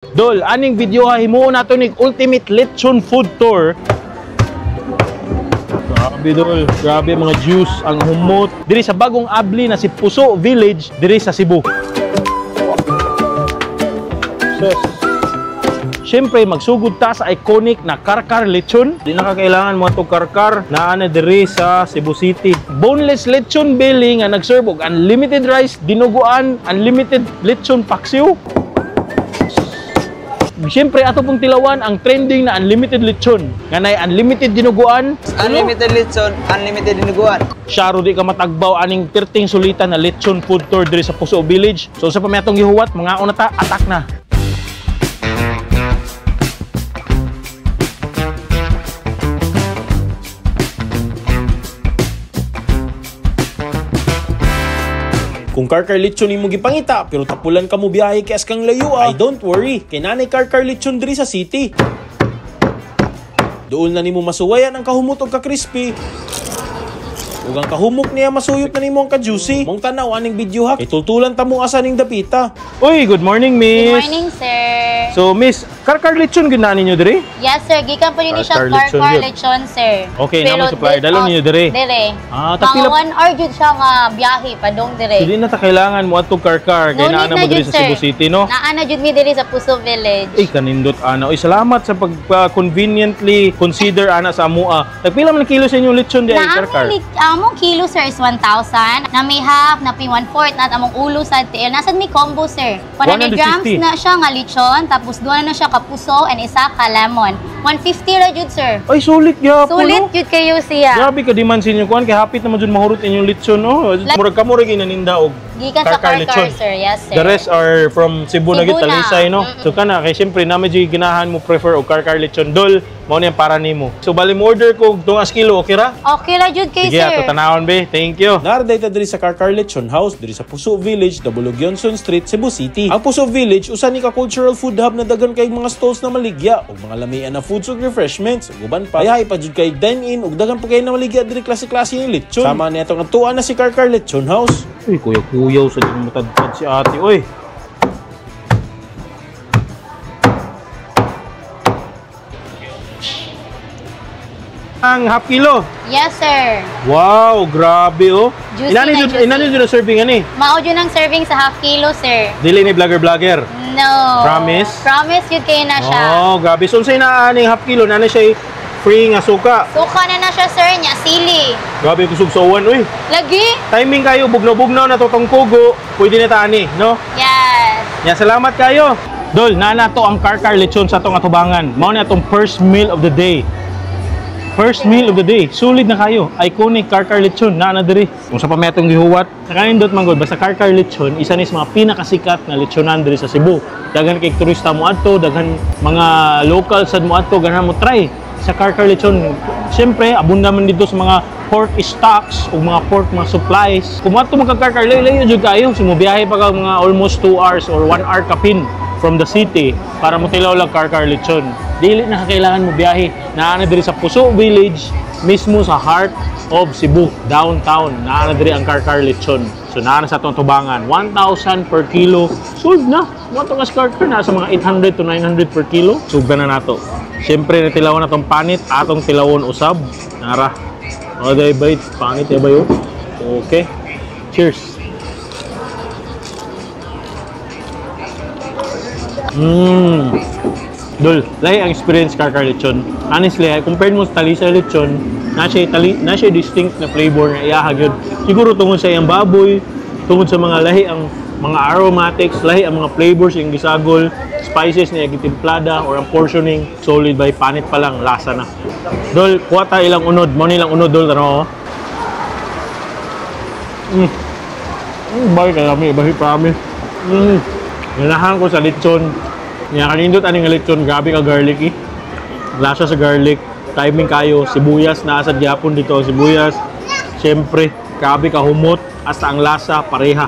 Dol, aning video ha himuon nato ning ultimate lechon food tour. Grabe dol, grabe mga juice ang humot diri sa bagong abli na si Puso Village diri sa Cebu. Sus. Siyempre, magsugod ta sa iconic na Carcar Lechon. Di na kakailangan mo itong Carcar na ana diri sa Cebu City. Boneless lechon belly nga nagserve og unlimited rice, dinuguan, unlimited lechon paksiw. Siyempre, ato pong tilawan ang trending na unlimited lechon. Nga nay unlimited dinuguan. Unlimited lechon, unlimited dinuguan. Syaro di ka matagbaw aning perting sulitan na lechon food tour diri sa Puso Village. So sa pamayatong gihuwat, mga una ta, attack na. Kung Carcar Lechon imo gipangita pero tapulan ka mo biyahe kay askang layo ay don't worry kay nanay Carcar Lechon diri sa city. Dool na nimo masuwayan ang kahumot og ka-crispy. Ug ang kahumok niya masuyot na nimo ang ka-juicy. Mong tan-aw aning video ha kay tultulan ta mo asa ning dapita. Uy, good morning, miss. Good morning, sir. So, miss, Carcar Lechon gyud na ninyo diri? Yes, sir. Gikan po ninyo siya Carcar Lechon Carcar gyud. Lechon, sir. Okay, namo supplier. Dalo ninyo diri. Diri. Ah, mga tagpila- 1 hour jud siya nga biyahe padung diri. So, di na ta kailangan mo atong Carcar kay No naa need na mo na diri jud, sa Cebu sir. City, no? Naa na jud mi diri sa Puso Village. Ay, kanindot ana. Uy, salamat sa pag conveniently consider ana sa amua. Tagpila man kilo sa inyong lechon di ay Na Carcar? among kilo, sir, is 1,000. Na may half, na may 1/4, na among ulo sa TL. Nasad may combo, sir. 100 grams 150. na siya nga lechon, tapos duha na siya kapuso and isa ka lemon. 150 ra jud, sir. Ay, sulit gyapon. Sulit no? jud kayo siya. Grabe ka demand sa inyo kuan kay hapit naman jud mahurot inyong lechon, no? Murag kamo ra ginaninda og Gikan sa Carcar Carcar, sir. Yes, sir. The rest are from Cebu na Cebu gyud na. Talisay, no? So kana kay syempre na medyo ginahan mo prefer og Carcar Lechon dol, mao ni ang para nimo. So bali mo order ko tungas kilo, okay ra? Okay ra jud kay Sige, sir. ato tanawon be. Thank you. Naraday ta diri sa Carcar Lechon House diri sa Puso Village, W. Gionson Street, Cebu City. Ang Puso Village usa ni ka cultural food hub na daghan kay mga stalls na maligya ug mga lamian na foods ug refreshments ug uban pa. Ayahay pa jud kay dine-in ug daghan pa kay na maligya diri klase-klase ni lechon. Sama ni atong atuan na si Carcar Lechon House. Uy, kuya kuyaw sa di matadtad si ate. Uy. Ang half kilo. Yes, sir. Wow, grabe oh. Juicy Inani na jud juicy. inani jud ang serving ani. Mao jud ang serving sa half kilo, sir. Dili ni vlogger vlogger. No. Promise? Promise jud kayo na siya. Oh, grabe. So unsay naa aning half kilo na siya free nga suka. Suka na na siya, sir. Nya, sili. Grabe kusog sa uwan, uy. Lagi? Timing kayo bugnaw-bugnaw na to tong kugo. Pwede na ta ani, no? Yes. Ya, salamat kayo. Dol, naa to ang Carcar Lechon sa atong atubangan. Mao ni atong first meal of the day. First meal of the day. Sulit na kayo. Iconic Carcar Lechon naa na diri. Kung sa pa may atong gihuwat, nakanindot man gud basta Carcar Lechon isa ni sa mga pinakasikat na lechonan diri sa Cebu. Daghan kay turista mo adto, daghan mga local sad mo adto, ganahan mo try sa Carcar Lechon. Siyempre, abunda man dito sa mga pork stocks o mga pork mga supplies. Kung adto mo kag Carcar, layo jud kayo. So, mobiyahe pa ka mga almost 2 hours or 1 hour kapin from the city para mo tilaw lang Carcar Lechon. Dili na kailangan mo biyahe. Naa na diri sa Puso Village, mismo sa heart of Cebu, downtown. Naa na diri ang Carcar Lechon. So naa na sa atong tubangan, 1,000 per kilo. Sold na. Mo to kas Carcar na sa mga 800 to 900 per kilo. Sugdan na nato. Siyempre natilawan na tong panit, atong tilawon usab. Nara. O day bite, panit eh bayo. Okay. Cheers. Dol, lahi ang experience Carcar Lechon. Honestly, ay, compared mo sa Talisay Lechon, na siya distinct na flavor na iyaha gyud. Siguro tungod sa iyang baboy, tungod sa mga lahi ang mga aromatics, lahi ang mga flavors yung gisagol, spices niya gitimplada or ang portioning, solid by panit pa lang lasa na. Dol, kuha ta ilang unod, mo nilang unod dol tanaw. Bay kalami, bahi promise. Ganahan ko sa lechon. Nya kanindot ani nga lechon, grabe ka garlic eh. Lasa sa garlic, timing kayo, sibuyas na asad gyapon dito ang sibuyas. Siyempre, grabe ka humot, hasta ang lasa pareha.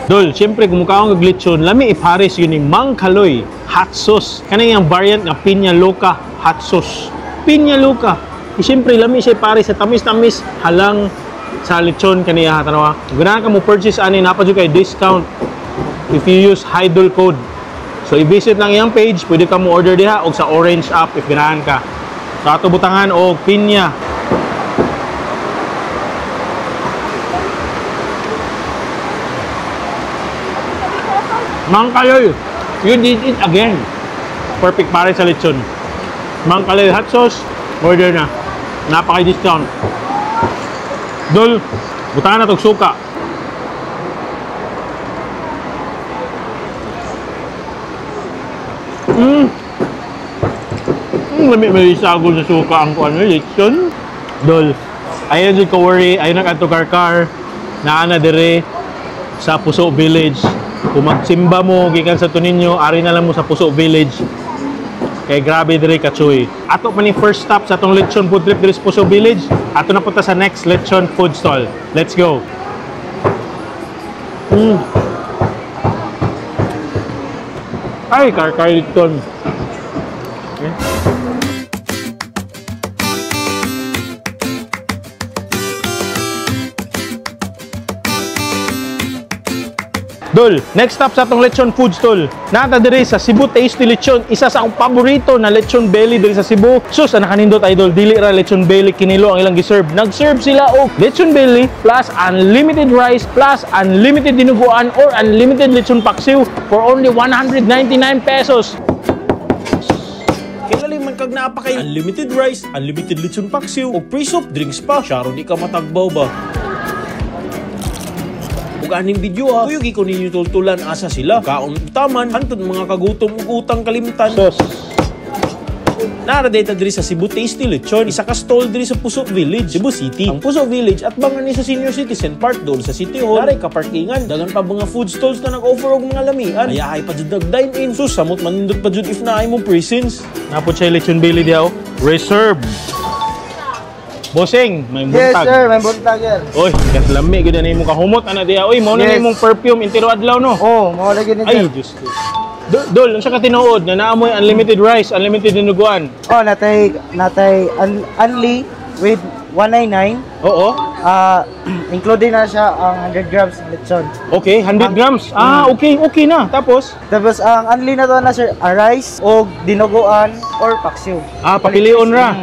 Dol, siyempre kung mukaon kag lechon, lami ipares yun ni Mang Kaloy hot sauce. Kanang iyang variant nga Pinya Loca hot sauce. Pinya Loca. I siyempre lami siya ipares sa tamis-tamis halang sa lechon kaniya tanawa. Ganahan ka mo purchase ani napa jud kay discount if you use Hidol code. So i-visit lang iyang page, pwede ka mo order diha og sa Orange app if ganahan ka. Sa ato butangan og pinya. Mang Kaloy, you did it again. Perfect pare sa lechon. Mang Kaloy hot sauce, order na. Napaka-discount. Dol, butangan na tog suka. Lami may sagol sa suka ang kuan lechon. Dol, ayaw jud ko worry, ayaw na kadto Carcar. Naa na dire sa Puso Village. Kung magsimba mo gikan sa Tuninyo, ari na lang mo sa Puso Village. Kay grabe dire kachuy. Ato pa ni first stop sa atong lechon food trip dire sa Puso Village. Ato na punta sa next lechon food stall. Let's go. Ay, Carcar lechon. Okay. Dol, next stop sa atong lechon food stall. Nata diri sa Cebu Tasty Lechon, isa sa akong paborito na lechon belly diri sa Cebu. Sus, ang nakanindot idol, dili ra lechon belly kinilo ang ilang giserve. Nag-serve sila og lechon belly plus unlimited rice plus unlimited dinuguan or unlimited lechon paksiw for only 199 pesos. Kilali man kag naa pa kay unlimited rice, unlimited lechon paksiw ug free soft drinks pa. Siya di ka matagbaw ba? Ug aning video ha, kuyog ko ninyo tultulan asa sila. Kaon taman, hantod mga kagutom ug utang kalimtan. Sus. Nara data diri sa Cebu Tasty Lechon, isa ka stall diri sa Puso Village, Cebu City. Ang Puso Village at bangan ni sa Senior Citizen Park dool sa City Hall. Naray ka parkingan, dagan pa mga food stalls na nag-offer og mga lamian. Ayahay pa jud nag-dine in. Sus, samot manindot pa jud if naay mo presence. Napod siya lechon belly dihaw. Reserve. Bossing, may Yes, buntag. sir. May buntag, sir. Oy, katlami gyud na nimo kahumot ana diha. Oy, mao na Yes. nimong perfume intiro adlaw no. Oh, mao lagi ni Ay, sir. Diyos ko. Dol, unsa ka tinuod na naamoy unlimited rice, unlimited dinuguan? Oh, natay unli with 199. Oo. Included na siya ang 100 grams ng lechon. Okay, 100 grams. Ah, okay, okay na. Tapos, Tapos ang unli na to na sir, rice o dinuguan or paksiw. Ah, papilion ra.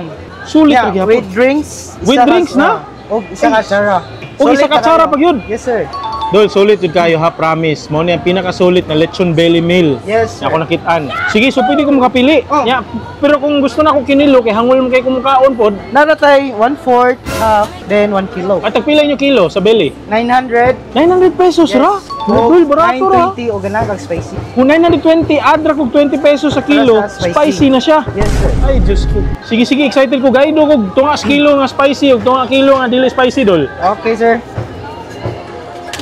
Sulit Yeah, ra gyapon. with drinks. With drinks na? Og isa ka tsara. Og isa Sulit ka tsara na pag yun. Yes, sir. Dol, sulit yun kayo ha, promise. Mao ni ang pinakasulit na lechon belly meal. Yes, sir. Na ako nakitaan. Sige, so pwede ko makapili. Oh. Ya, pero kung gusto na ako kinilo, kay hangol mo kay kumukaon pod. Naratay 1/4, half, then 1 kilo. At tagpila inyo kilo sa belly? 900. 900 pesos Yes. ra. O Dol, barato ra. 920 o ganang kag spicy. Kung 920, adra kog 20 pesos sa kilo, Para sa spicy. spicy na siya. Yes, sir. Ay, Diyos ko. Sige, sige, excited ko. Gaido ko. Tunga kilo nga spicy ug tunga kilo nga dili spicy, dol. Okay, sir.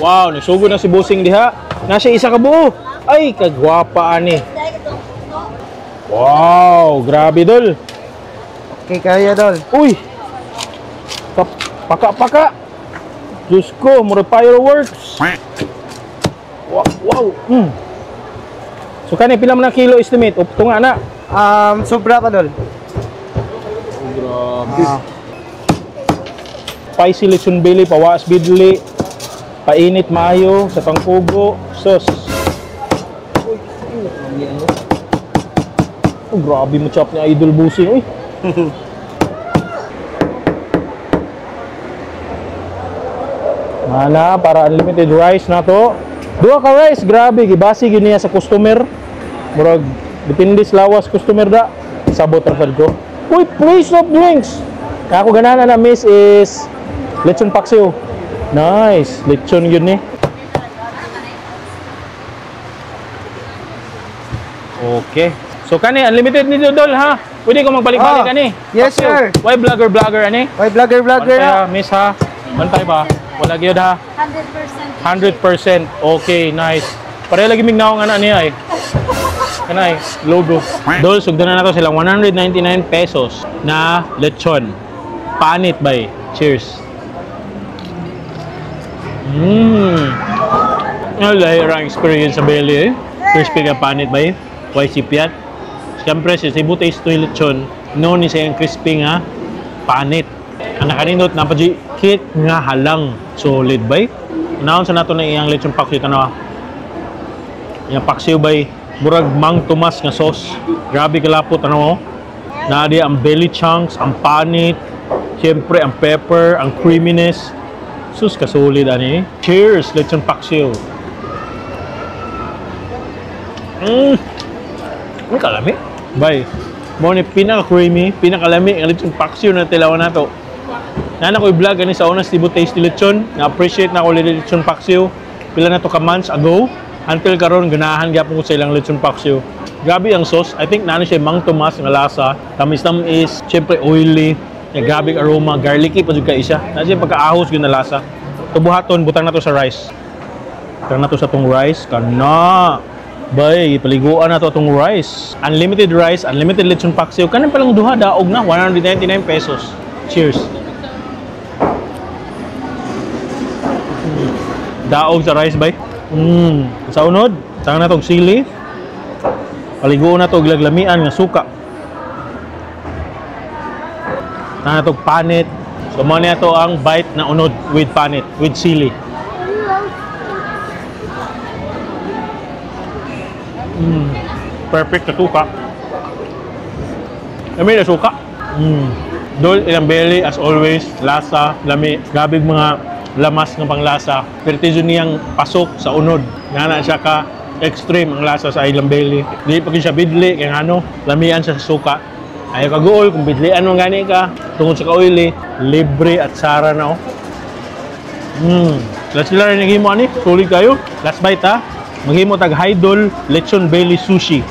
Wow, nisugo na si Bossing diha. Nasa isa ka buo. Ay, kagwapa ani. Wow, grabe dol. Okay, kaya dol. Uy. Paka-paka. Diyos ko, mura fireworks. Wow, wow. So kani pila man na kilo estimate? O tunga na. Sobra pa dol. Grabe. Spicy lechon belly, pawaas bidli. Painit maayo sa pangkugo. Sos. Oh, grabe mo chop ni Idol Busing. Uy. Mana para unlimited rice na to. Duha ka rice, grabe gibasi gyud niya sa customer. Murag depende sa lawas customer da. Sabot ra sad ko. Uy, free soft drinks. Kaya ako ganahan na miss is lechon paksiw. Nice, lechon gyud ni. Okay. So kani unlimited ni Dodol ha. Pwede ko magbalik-balik Ah, ani. yes, Paksiw. sir. Why vlogger vlogger ani? May vlogger vlogger Bantay na. ha, miss ha. Bantay ba? Wala gyud ha. 100%. 100%. Okay, nice. Pareho lagi mignaw nga na niya eh. Kanay, logo. Dol, sugdan na nato silang 199 pesos na lechon. Panit bay. Cheers. Ano dahil ang experience sa belly eh. Crispy ka panit bay. YC Piat. Siyempre, si Cebu Taste to Lechon, known ni siyang crispy nga panit. Ang nakanindot na pa kit nga halang solid bay. Inaon sa nato na iyang lechon paksiw tanawa. Iyang paksiw bay. Murag Mang Tomas nga sauce. Grabe kalapot ano oh. Naa di ang belly chunks, ang panit, siyempre ang pepper, ang creaminess. Sus, kasulid ani. Cheers, lechon paksiw. Ang kalami. Bye. Mao ni pinaka-creamy, pinakalami ang lechon paksiw na tilawan nato. Nana ko i-vlog ani sa una Cebu Tasty Lechon. Na-appreciate na ako lechon paksiw. Pila na to ka months ago. Until karon ganahan gyapon ko sa ilang lechon paksiw. Grabe ang sauce. I think naano siya Mang Tomas nga lasa. Tamis-tamis, syempre oily. Ya, grabe ang aroma, garlicky pa jud kay siya. Na siya pagkaahos gyud na lasa. Tubuhaton butang na to sa rice. Butang na to sa tong rice kana. Bay, paliguan na to atong rice. Unlimited rice, unlimited lechon paksiw. Kanin pa lang duha daog na 199 pesos. Cheers. Daog sa rice bay. Sa unod, tangan na tong sili. Paliguan na to og laglamian nga suka. Tangan na tong panit. So mo na to ang bite na unod with panit, with sili. Perfect na suka. Lami na suka. Dol, ilang belly, as always, lasa, lami. Grabe mga lamas ng panglasa. Pero tiyo niyang pasok sa unod. Nga na siya ka extreme ang lasa sa ilang belly. Di pa siya bidli, kaya ano, lamian siya sa suka. Ayaw ka guol, kung bidlian mo gani ka, tungod sa ka-oily, libre at sara na oh. Last sila rin naghimo ani, sulit kayo. Last bite ha. Maghimo tag Hidol Lechon Belly Sushi.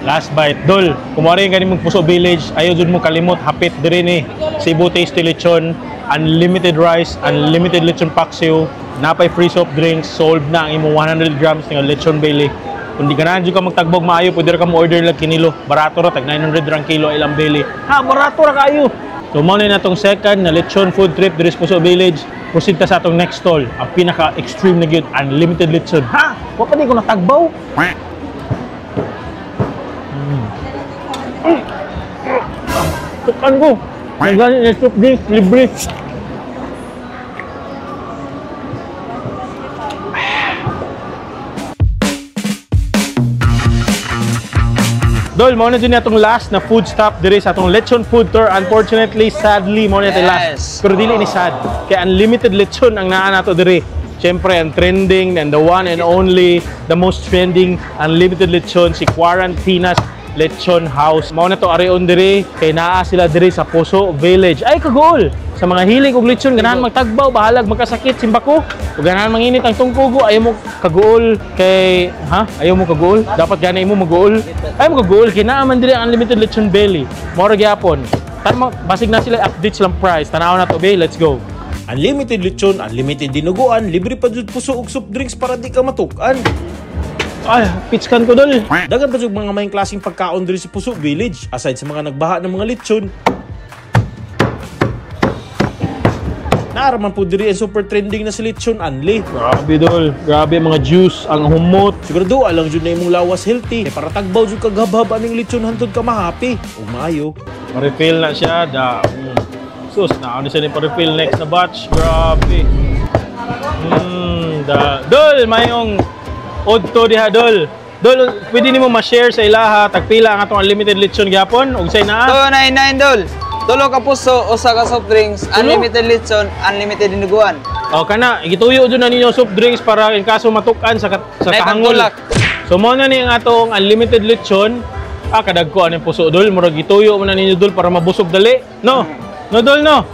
Last bite. Dol, kung wari ka mong Puso Village, ayaw dun mo kalimot, hapit diri ni Cebu Tasty Lechon, unlimited rice, unlimited lechon paksiw, napay free soft drinks, sold na ang imong 100 grams ng lechon belly. Kung di ganahan jud ka magtagbog maayo, pwede ra ka mo order lang kinilo. Barato ra, tag 900 rang kilo ilang belly. Ha, barato ra kayo. So mao na natong second na lechon food trip diri sa Puso Village. Proceed ta sa atong next stall, ang pinaka-extreme na gyud, unlimited lechon. Ha, wa pa di ko natagbaw. Tukan ko. Nagani na soft drinks, libre. Dol, mao na jud ni atong last na food stop diri sa atong lechon food tour. Unfortunately, sadly, mao na atong last. Pero dili ni sad. Kay unlimited lechon ang naa nato diri. Siyempre, ang trending and the one and only, the most trending unlimited lechon, si Quarantinas Lechon House. Mao na to arion diri kay naa sila diri sa Puso Village. Ay kagool. Sa mga hilig og lechon ganahan magtagbaw, bahalag magkasakit simbako. Ug ganahan manginit ang tungkugo, ayaw mo kagool kay ha? Ayaw mo kagool? Dapat gani mo magool. Ayaw mo kagool kay naa man diri ang unlimited lechon belly. Mao ra gyapon. Tan basig na sila updates lang price. Tanaw na to be, let's go. Unlimited lechon, unlimited dinuguan, libre pa jud puso og soft drinks para di ka matuk-an. Ay, pitskan ko dol. Dagan pa jud mga may klaseng pagkaon diri sa Puso Village aside sa mga nagbaha ng mga lechon. Naaraman po diri ang super trending na si Lechon Anli. Grabe dol, grabe mga juice, ang humot. Sigurado alang jud na imong lawas healthy. Kay para tagbaw jud kag habhab aning lechon hantod ka mahappy ug maayo. Pa-refill na siya da. Sus, naano siya ni pa-refill next na batch. Grabe. Da. Dol, mayong odto diha dol. Dol, pwede nimo ma-share sa ilaha tagpila ang atong unlimited lechon gyapon ug say naa. 299 dol. Tulo ka puso, usa ka soft drinks, unlimited lechon, unlimited dinuguan. O kana, gituyo jud na ninyo soft drinks para in kaso matukan sa sa Nay, kahangol. pagtulak. So mo na ni ang atong unlimited lechon. Ah, kadagko ani puso dol, murag gituyo mo na ninyo dol para mabusog dali. No. No dol no.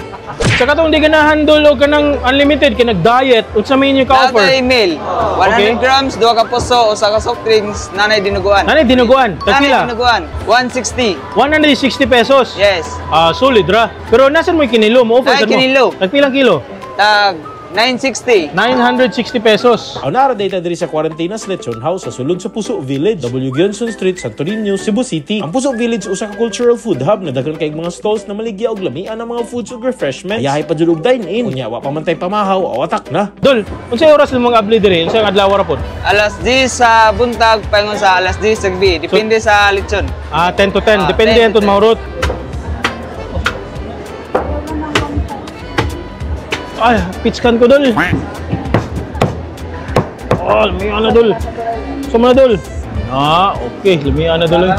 Sa katong di ganahan dol og kanang unlimited kay nag-diet, unsa may inyo ka-offer? Natay meal, 100 grams, duha ka puso, usa ka soft drinks, nanay dinuguan. Nanay dinuguan, Nanay tagpila? dinuguan, 160. 160 pesos. Yes. Ah, solid ra. Pero nasan mo yung kinilo? Mo offer Ay, sad mo? kinilo. Tagpilang kilo? Tag 960. 960 pesos. Aw naara data diri sa Quarantinas Lechon House sa sulod sa Puso Village, W. Gionson Street, Santo Niño, Cebu City. Ang Puso Village usa ka cultural food hub na daghan kay mga stalls na maligya og lamian ang mga foods ug refreshments. Ayahay pa jud og dine-in. Unya wa pa man tay pamahaw, aw atak na. Dol, unsay oras nimong abli diri? Unsay adlaw ra pod? Alas 10 sa buntag, paingon sa alas 10 sa gabi. Depende sa lechon. Ah, 10 to 10. Ah, Depende 10 to yan 10. mahurot. Ay, pitskan ko dol. Oh, lamian na, dol. Suma na, dol. Ah, okay. Lamian na, dol.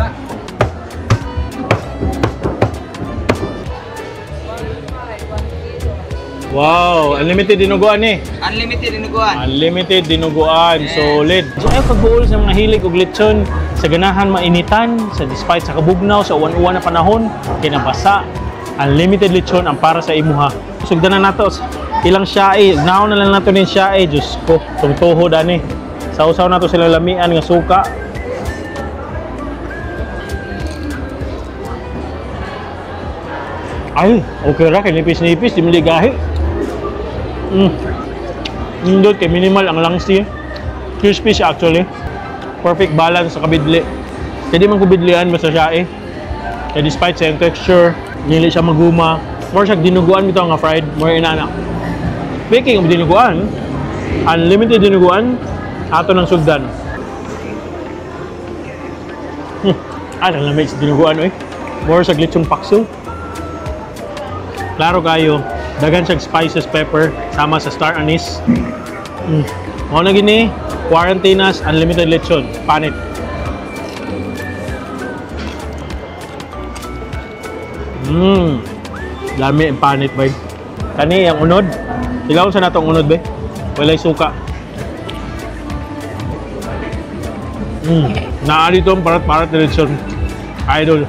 Wow, unlimited dinuguan eh. Unlimited dinuguan. Unlimited dinuguan, solid. So ay pagbuol sa mga hilig og lechon, sa ganahan mainitan, sa despite sa kabugnaw, sa uwan-uwan na panahon, kinabasa, unlimited lechon ang para sa imuha. Sugdan na nato ilang siyae, naon na lang nato ning siyae, Diyos ko, tong tuhod ani. Sausaw nato sila lamian nga suka. Ay, okay ra kay nipis-nipis, di maligahi. Nindot kay minimal ang langsi. Crispy siya actually. Perfect balance sa kabidli. Kaya di man ko bidlian basta siya eh. Kaya despite sa iyang texture, dili siya maguma. More siya dinuguan bitaw nga fried, more inana. Speaking of dinuguan, unlimited dinuguan, ato ng sugdan. Ang lamig sa dinuguan eh. More sa lechon paksiw. Klaro kayo, daghan siyang spices, pepper, sama sa star anise. Mao na gini, Quarantinas, unlimited lechon, panit. Lami ang panit, bay. Kani ang unod. Ilawon sa natong unod, bay. Walay suka. Naa dito ang parat-parat na lechon. Idol.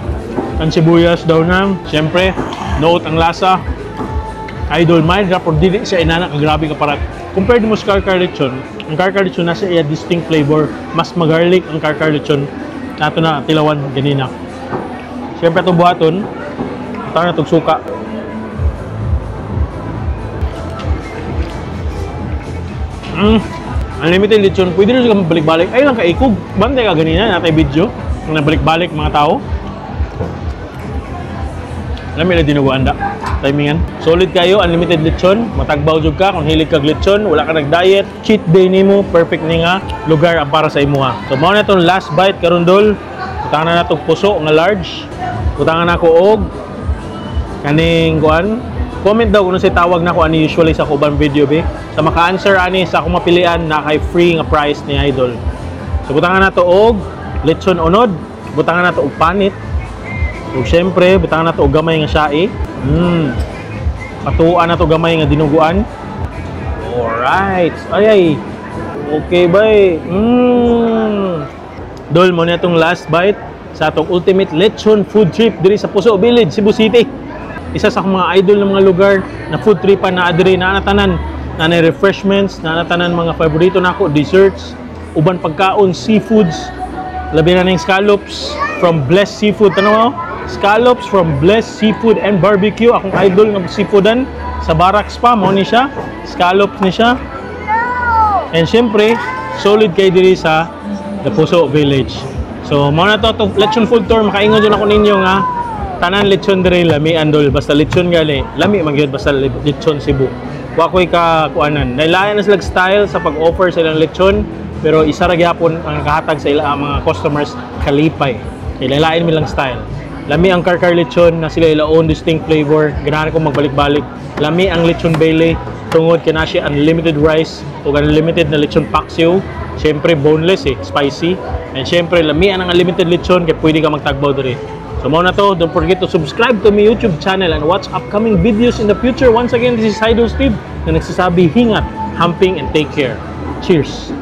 Ang sibuyas daw na. Siyempre, note ang lasa. Idol, mild ra pero dili siya inana ka grabe ka parat. Compared mo sa Carcar lechon, ang Carcar lechon nasa iya distinct flavor. Mas magarlic ang Carcar lechon. Nato na tilawan ganina. Siyempre itong buhaton, tara na itong suka. Unlimited lechon, pwede rin siya balik-balik. Ay lang kaikog. Bantay ka ganina, natay video. Nang nabalik-balik mga tao. Alam mo, dinuguan da. Timingan. Solid kayo, unlimited lechon. Matagbaw jud ka kung hilig kag lechon, wala ka nag-diet, cheat day nimo, perfect ni nga lugar ang para sa imuha. So mao na itong last bite karon dol. Butangan na natong puso nga large. Butangan na ko og kaning kuan. Comment daw kung unsay tawag nako ani usually sa kuban video be. Sa maka-answer ani sa akong mapilian na kay free nga prize ni Idol. So butangan nato og lechon unod, butangan nato og panit. Ug syempre, butangan nato og gamay nga siyae. Patuan nato gamay nga dinuguan. Alright. Ay ay. Okay bay. Dol mo na itong last bite sa atong ultimate lechon food trip diri sa Puso Village, Cebu City. Isa sa akong mga idol ng mga lugar na food tripan na adiri na natanan, na refreshments, na natanan mga favorito nako, desserts, uban pagkaon, seafoods, labi na ning scallops from Blessed Seafood. Tanaw mo? Scallops from Blessed Seafood and Barbecue. Akong idol nga seafoodan sa Barracks pa, mao ni siya. Scallops ni siya. And syempre, solid kay diri sa The Puso Village. So, mao na to atong lechon food tour. Makaingon jud ako ninyo nga tanan lechon diri lami andol. Basta lechon gali, lami man gyud basta lechon Cebu. Wa koy ka kuanan. Nailayan na sila style sa pag-offer sa ilang lechon, pero isa ra gyapon ang nakahatag sa ilang mga customers kalipay. Ilalain mi lang style. Lami ang Carcar lechon na sila ila own distinct flavor. Ganahan ko magbalik-balik. Lami ang lechon Bailey tungod kay na siya unlimited rice o unlimited na lechon paksiw. Siyempre boneless eh, spicy. And siyempre lami ang unlimited lechon kay pwede ka magtagbaw diri. So mao na to, don't forget to subscribe to my YouTube channel and watch upcoming videos in the future. Once again, this is Idol Steve na nagsasabi hingat, humping, and take care. Cheers!